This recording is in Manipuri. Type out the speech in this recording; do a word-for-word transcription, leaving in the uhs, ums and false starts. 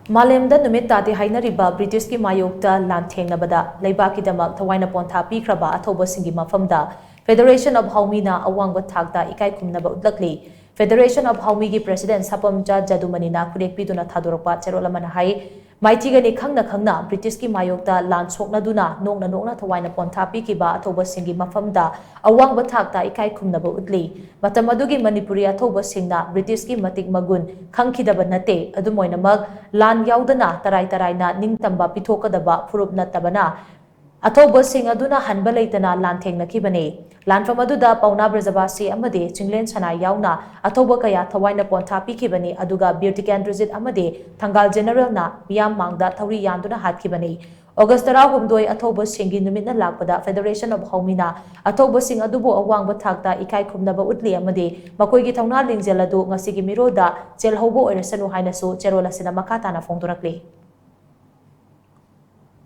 ꯃꯥꯂꯦꯝꯗ ꯅꯨꯃꯤꯠ ꯇꯥꯗꯦ ꯍꯥꯏꯅꯔꯤꯕ ꯕ꯭ꯔꯤꯇꯤꯁꯀꯤ ꯃꯥꯌꯣꯛꯇ ꯂꯥꯟ ꯊꯦꯡꯅꯕꯗ ꯂꯩꯕꯥꯛꯀꯤꯗꯃꯛ ꯊꯋꯥꯏꯅ ꯄꯣꯟꯊꯥ ꯄꯤꯈ꯭ꯔꯕ ꯑꯊꯧꯕꯁꯤꯡꯒꯤ ꯃꯐꯝꯗ Federation of ꯍꯥꯎꯃꯤꯅ ꯑꯋꯥꯡꯕ ꯊꯥꯛꯇ ꯏꯀꯥꯏ ꯈꯨꯝꯅꯕ ꯎꯠꯂꯛꯂꯤ꯫ Federation of ꯍꯥꯎꯃꯤꯒꯤ President ꯁꯥꯄꯝꯆꯥ ꯖꯗꯨꯃꯅꯤꯅ ꯈꯨꯗꯦꯛ ꯄꯤꯗꯨꯅ ꯊꯥꯗꯣꯔꯛꯄ ꯆꯦꯔꯣꯜ ꯑꯃꯅ ꯍꯥꯏ, ꯃꯥꯏꯊꯤꯒꯅꯤ ꯈꯪꯅ ꯈꯪꯅ ꯕ꯭ꯔꯤꯇꯤꯁꯀꯤ ꯃꯥꯌꯣꯛꯇ ꯂꯥꯟ ꯁꯣꯛꯅꯗꯨꯅ ꯅꯣꯛꯅ ꯅꯣꯛꯅ ꯊꯋꯥꯏꯅ ꯄꯣꯟꯊꯥ ꯄꯤꯈꯤꯕ ꯑꯊꯧꯕꯁꯤꯡꯒꯤ ꯃꯐꯝꯗ ꯑꯋꯥꯡꯕ ꯊꯥꯛꯇ ꯏꯀꯥꯏ ꯈꯨꯝꯅꯕ ꯎꯠꯂꯤ꯫ ꯃꯇꯝ ꯑꯗꯨꯒꯤ ꯃꯅꯤꯄꯨꯔꯤ ꯑꯊꯧꯕꯁꯤꯡꯅ ꯕ꯭ꯔꯤꯇꯤꯁꯀꯤ ꯃꯇꯤꯛ ꯃꯒꯨꯟ ꯈꯪꯈꯤꯗꯕ ꯅꯠꯇꯦ꯫ ꯑꯗꯨꯝ ꯑꯣꯏꯅꯃꯛ, ꯂꯥꯟ ꯌꯥꯎꯗꯅ ꯇꯔꯥꯏ ꯇꯔꯥꯏꯅ ꯅꯤꯡꯇꯝꯕ ꯄꯤꯊꯣꯛꯀꯗꯕ ꯐꯨꯔꯨꯞ ꯅꯠꯇꯕꯅ, ꯑꯊꯧꯕꯁꯤꯡ ꯑꯗꯨꯅ ꯍꯟꯕ ꯂꯩꯇꯅ ꯂꯥꯟꯊꯦꯡꯅꯈꯤꯕꯅꯤ꯫ ꯂꯥꯟꯐꯝ ꯑꯗꯨꯗ ꯄꯥꯎꯅꯥ ꯕ꯭ꯔꯖꯕꯥꯁꯤ ꯑꯃꯗꯤ ꯆꯤꯡꯂꯦꯟ ꯁꯅꯥ ꯌꯥꯎꯅ ꯑꯊꯧꯕ ꯀꯌꯥ ꯊꯋꯥꯏꯅ ꯄꯣꯟꯊꯥ ꯄꯤꯈꯤꯕꯅꯤ, ꯑꯗꯨꯒ ꯕꯤꯔ ꯇꯤꯀꯦꯟꯗ꯭ꯔꯖꯤꯠ ꯑꯃꯗꯤ ꯊꯪꯒꯥꯜ ꯖꯦꯅꯔꯦꯜꯅ ꯃꯤꯌꯥꯝ ꯃꯥꯡꯗ ꯊꯧꯔꯤ ꯌꯥꯟꯗꯨꯅ ꯍꯥꯠꯈꯤꯕꯅꯤ꯫ ꯑꯣꯒꯁ ꯇꯔꯥꯍꯨꯝꯗꯣꯏ ꯑꯊꯧꯕꯁꯤꯡꯒꯤ ꯅꯨꯃꯤꯠꯅ ꯂꯥꯛꯄꯗ Federation of ꯍꯥꯎꯃꯤꯅ ꯑꯊꯧꯕꯁꯤꯡ ꯑꯗꯨꯕꯨ ꯑꯋꯥꯡꯕ ꯊꯥꯛꯇ ꯏꯀꯥꯏ ꯈꯨꯝꯅꯕ ꯎꯠꯂꯤ ꯑꯃꯗꯤ ꯃꯈꯣꯏꯒꯤ ꯊꯧꯅꯥ ꯂꯤꯡꯖꯦꯜ ꯑꯗꯨ ꯉꯁꯤꯒꯤ ꯃꯤꯔꯣꯜꯗ ꯆꯦꯜꯍꯧꯕ ꯑꯣꯏꯔꯁꯅꯨ ꯍꯥꯏꯅꯁꯨ ꯆꯦꯔꯣꯜ ꯑꯁꯤꯗ ꯃꯈꯥ ꯇꯥꯅ ꯐꯣꯡꯗꯣꯔꯛꯂꯤ꯫